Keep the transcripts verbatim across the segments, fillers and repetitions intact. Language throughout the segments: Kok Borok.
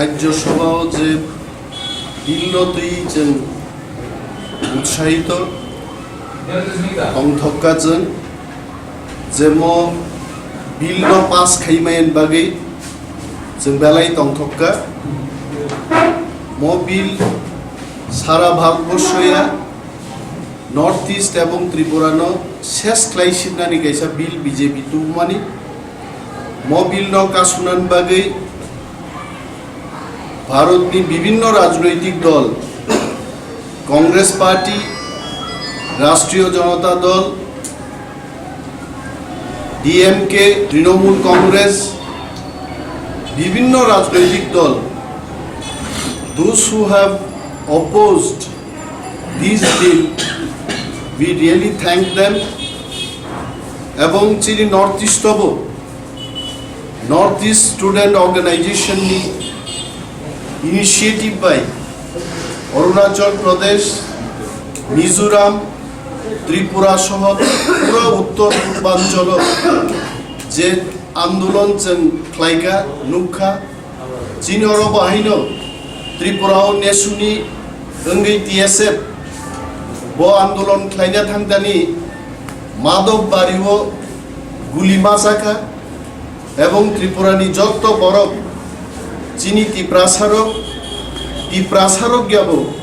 Rajya Sabha o je bill no twi chwng utsahito tongthokka chwng, je mo bill no pass khaimani bagwi chwng belai tongthokka. Mo bill sara Bharatborsho ya North East ebong Tripura no ses khlai sitnani kaisa bill B J P tubumani. Mo bill no kasunani bagwi Bharatni bibhinno rajnoitik dol, Congress Party, Rashtriyo Janata Dol, D M K, Trinamool Congress, bibhinno rajnoitik dol, those who have opposed this bill, we really thank them. Ebong chini North East o bo North East Student Organization ni initiative bai Arunachal Pradesh, Mizoram, Tripura soho pura uttor purbanchalo je andolon chwng khlaikha, nukkha, chini oro bo haino Tripura o nesuni wngwi T S F bo andolon khlaina thangdani Madhobari o guli machakha, ebong Tripura ni jotto borok chini Tiprasa rok, Tiprasa rok yabo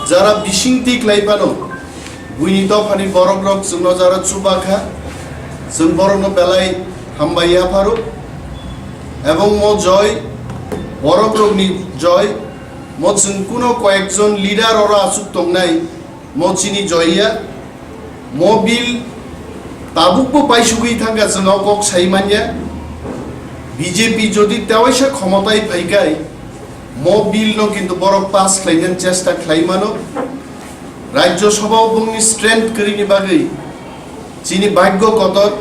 jara bising twi khlai phano buini dophani borok rok chwngno jara chubakha, chwng borokno belai hambai yapharo. Ebong mo joy, borok rokni joy, mo chwng kuno koyekjon leader oro achuk tongnai, mo chini joy ya, mo bill tabukbo paisugwi thangkha, chwng o kok sai manya. B J P jodi tewaisa khomotai phaikai, mo bill no kintu borok pass khlainani chesta khlai mano. Rajya Sabha o bongni strength kwrwini bagwi chini bhagyo kotor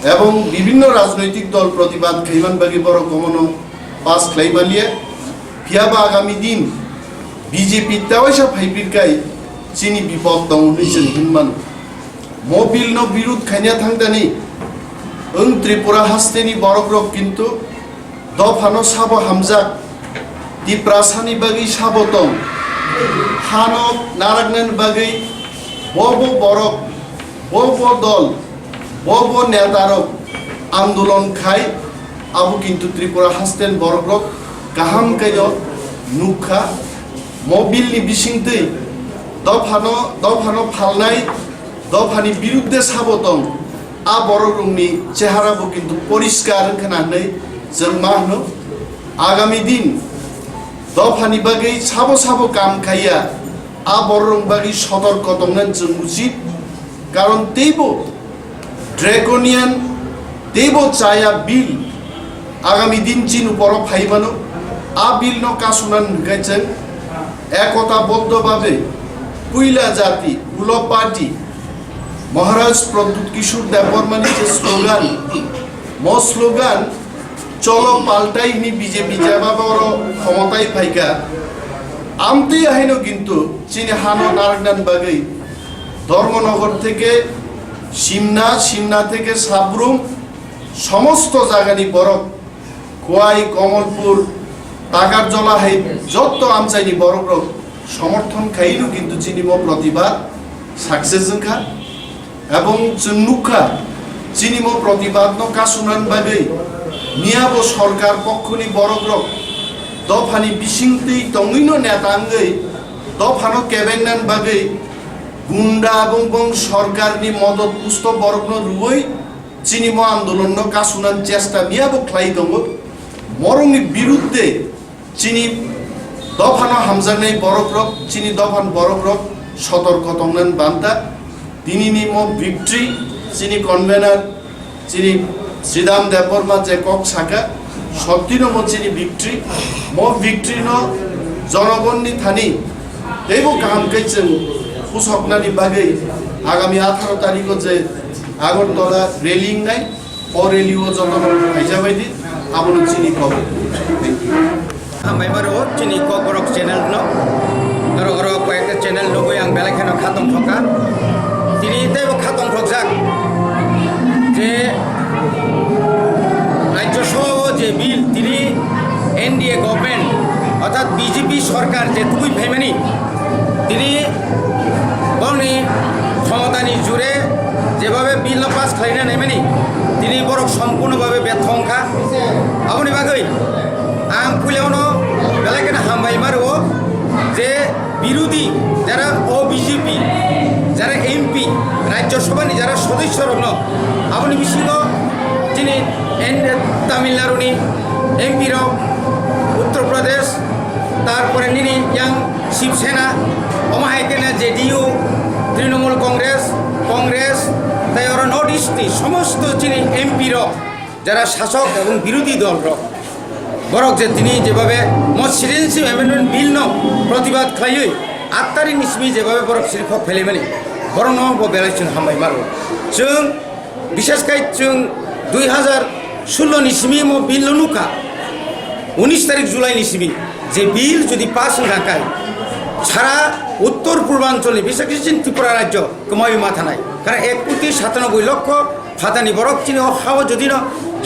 ebong bibhinno rajnoitik dol protibad khaiman bagwi borok omono pass khlai maliya. Phiyaba agami din B J P tewaisa phaipirkai chini bipod tong hwnwi chwng hwnmano. Mo bill no birud khaina thangdani wng Tripura hasteni borok rok kintu dophano sabo hamjak, Tiprasani bagwi sabo tong, hano naraknani bagwi bo bo borok, bo bo dol, bo bo netarok andolon khai, abo kintu Tripura hasten borokrok kaham kaino nukha. Mo bill ni bisingtwi dophano, dophano phalnai, dophani birudde sabo tong, a borokrokni chehara bo kintu poriskar wngkha na hwnwi chwng ma hwno. Agami din dophani bagwi sabo sabo kam khaiya, a bororok bagwi sotorko tongnani chwng uchit, karon teibo draconian, teibo chaya bill agami din chini uporo phai mano. A bill no kasunani hwnkhe chwng ekota boddo babe puila jati, ulo party, Maharaj Pradyut Kishore Debbarmani je slogan, mo slogan, "Cholo paltai" hwnwi B J P jeba oro khomotai phaikha. Amtwi haino kintu chini hano narwknani bagwi Dharmanagar theke Simna, Simna theke Sabrum, somosto jagani borok, Khowai, Kamalpur, Takarjala hai jotto amchaini borokrok somorthon khaino kintu chini mo protibad success wngkha. Ebong chwng nukha, chini mo protibad no kasunani bagwi miyabo sorkar pokhoni borokrok dophani bisingtwi tongwino neta wngwi dophano kebengnani bagwi gunda ebong bong sorkarni modot pusto borokno rwui chini mo andolonno kasunani chesta miyabo khlai tongo. Morokni birudde chini dophano hamjaknai borokrok, chini dophani borokrok sotorko tongnani banta. Tinini mo victory, chini convener, chini Sridham Debbarma je kok saka, sottino mo chini victory, mo victory no jonogonni thani teibo kaham khe chwng pusoknani bagwi agami atharo tarikho je Agartala rally wngnai, o rally o jotono phaijabaidi, abono chini kok. Thank you. Hambai maro chini Kokborok channel no. Oro oro koyekta channel nugwi ang belai kheno khatong thokha. Tini teibo khatong thokjak je Rajya Sabha o je bill tini N D A government, orthat B J P sorkar je tubui phaimani, tini borokni khomotani jure jebhabe bill no pass khlaina naimani, tini borok sompurno bhabe betho wngkha. Aboni bagwi ang puilano belai kheno hambai ma rwo je birodhi jara o B J P, jara M P, Rajya Sabha ni jara sodosyo rokno, aboni bisingo chini en-, Tamil Nadu ni M P rok, Uttar Pradesh, tarpore nini yang Shiv Sena, omo hai khe J D U, Trinamool Congress, Congress, tei oro North East ni somosto chini M P rok, jara sasok ebong birodhi dol rok, borok je tini jebhabe mo Citizenship Amendment Bill no protibad khlaiwi aat tarikh ni simi jebhabe borok siri khok phailaimani, borokno bo belai chwng hambai ma rwo. Chwng bishes khai chwng dui hazar solo ni simi mo bill no nukha, unis tarikh July ni simi je bill jodi pass wngkha khai sara Uttor Purbanchal ni, bishes khai chini Tripura rajyo kwmawi ma thanai. Karon ek koti satanoboi lokho phatani borok chini o hao jodi no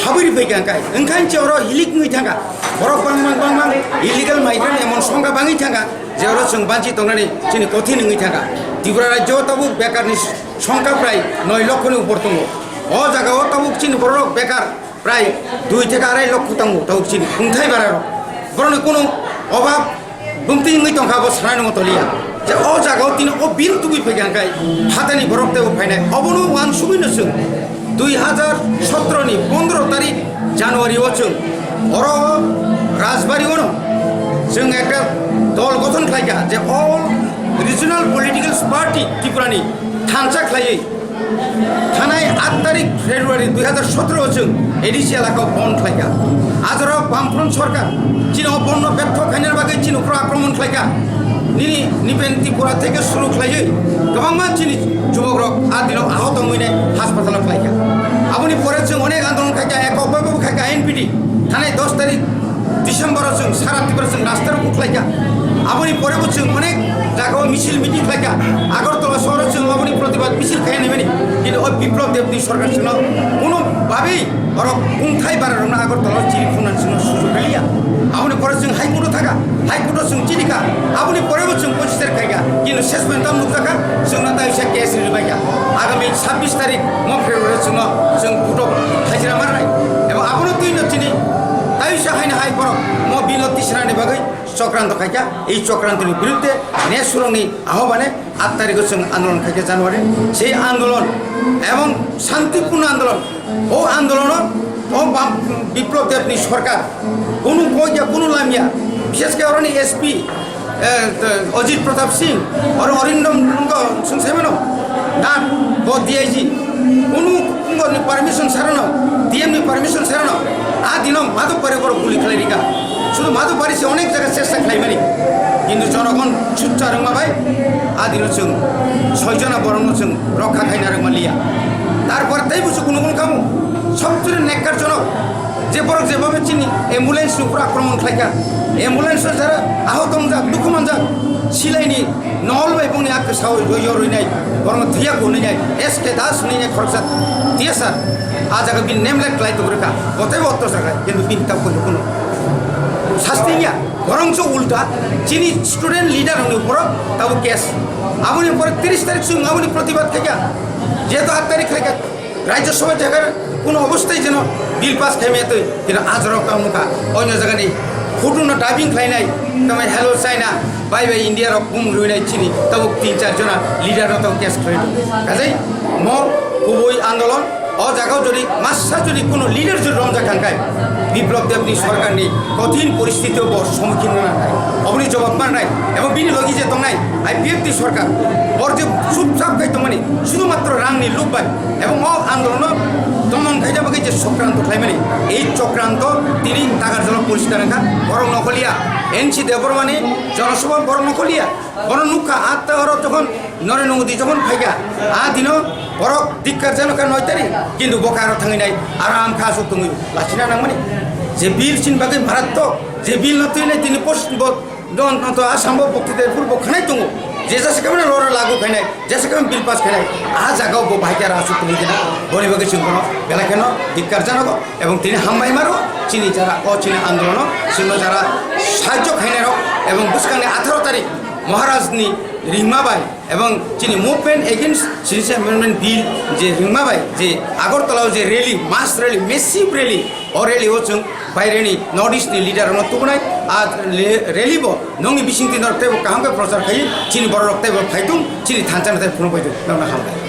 habwi rwphai kha khai, wngkha hinkhe oro hilik wngwi thangkha, borok bang bang bang bang illegal migrant emon songkha bangwi thangkha, je oro chwng banchi tongnani chini kothin wngwi thangkha. Tripura rajyo o tabuk bekarni songkha prai noi lokhoni upor tongo. O jaga o tabuk chini borok bekar prai dui theke arai lokho tongo, tabuk chini khungthai bara rok. Borokni kunu obab bumtwi wngwi tongkha, abo sanani wngwi toliya. Je o jaga o tini o bill tubui phaikha hwnkhe phatani borok teibo phainai. Obono uansugui no chwng dui hazar sotro ni pondro tarik January o chwng oro Rajbari o no chwng ekta dol gothon khlaikha, je all regional political party Tripura ni thansa khlaiwi thanai aat tarik February dui hazar sotro o chwng A D C elaka o bon khlaikha. Ajaro Bamfront sorkar chini o bon no betho khaina bagwi chini uphuru akromon khlaikha. Nini Nipen Tripura theke suru khlaiwi kwbangma chini jubokrok a dino ahot wngwi nai hospital o khlaikha. Aboni pore chwng onek andolon khaikha, ekok bai bo khaikha N P D. Thanai dos tarik December o chwng sara Tripura chwng rasta rok khlaikha. Aboni pore bo chwng onek jaga o misil meeting khlaikha. Agartala sohor o chwng aboni protibad misil khaina naimani. Kintu o Biplab Deb ni sorkar chwngno kuno babi borok kungthai bara rokno Agartala o chiri khunani chwngno sujug rwliya. Aboni pore chwng High Court o thangkha, High Court o chwng chini kha, aboni pore bo chwng pochister khaikha, kintu ses porijonto nukjakha chwngno taisa case rwbaikha. Agami sabbish tarik mo February chwngno chwng court o hajira marnai. Ebong abono twino chini taisa haino hai borok mo bill o tisnani bagwi chokranto khaikha. Ei chokrantoni biruddhe nesurokni ahobane aat tarikho chwng andolon khaikha January. Sei andolon ebong shantipurno andolon, o andolono o Bam-, Biplab Debni sorkar kunu koiya, kunu lamya, bishes khe oroni S P, eh, Ajit Pratap Singh, oro Arindam Lungo chwng saimano, na bo D I G, kunu kungorni permission sarano, D M ni permission sarano, a dino Madhubpari borok guli khlai rikha. Sudu Madhubpari se onek jaga chesta khlaimani, kintu jonogon suchar wngma bai a dino chwng soi jona borokno chwng rokha khaina rwma liya. Tarpor tei busu kunu kunu khamu, sobchuri nekkar jonok, je borok jebhabe chini ambulance ni upor akromon khlaikha, ambulance o jara ahot tongjak, dukhu manjak, silaini nol bai bongni ak sao yo rwinai, borokno thwiya kunwi nai, S K Das hwnwi nai khoroksa T S R, a jaga bini name lek khlai tong rwkha, bo teibo otto jaga, kintu bini tabuk kunu sasti ya, borok se ulta chini student leader rokni upor tabuk case. Aboni pore tris tarik chwng aboni protibad khaikha, jehetu aat tarik khaikha, Rajya Sabha jaga kunu obostai jeno bill pass khaimaya twi, kintu a jorao tamo kha, onyo jagani photo no dubbing khlainai, tamai hello China, bye bye India rok bum rwinai chini, tabuk tin char jona leader no tabuk case khlai. Kajai mo kubui andolon, o jagao jodi masa jodi kunu leader jodi romjak kha khai, Biplab Debni sorkarni kothin poristiti o bo sommukhin wngna nai, oboni jobab manai, ebong bini logi je tongnai I P F T sorkar, bor je chupchap khai tongmani, sudu matro rangni lub bai, ebong o andolono domon khaina bagwi je chokranto khlaimani, ei chokranto tini Takarjalo poriskar wngkha, borok nokholiya, N C Debbarmani jonosabha borok nokholiya, bono nukha, atta oro jokhon Narendra Modi jokhon phaikha, a dino borok dikkar janokha noi tarik, kintu bo karo thangwi nai aram kha aswk tongwi lachina nangmani, je bill chini bagwi marattok, je bill no twi nai tini post bo Don to Assam bo bokti de purbo khanai tongo. Je jesa khe mane lora lagu khainai, jesa khe bill pass khainai, a jaga o bo bahai khe rajut tongwi khe na, boni bagwi chwng bono belai kheno dikkar janogo, ebong tini hambai maro, chini jara o chini andolono, chwngno jara sahajyo khainai rok, ebong bwskangni atharo tarik Maharaj ni ringma bai, ebong chini movement against Citizen Amendment Bill je ringma bai, je Agartala o je rally, mass rally, massive rally, o rally o chwng baireni North East ni leader rokno tubunai, a le-, rally bo nongni bisingtwi norok teibo kaham khe prochar khai, chini borok rok teibo phaitung, chini thansa no tei phunuk phaitung, nokno hambai.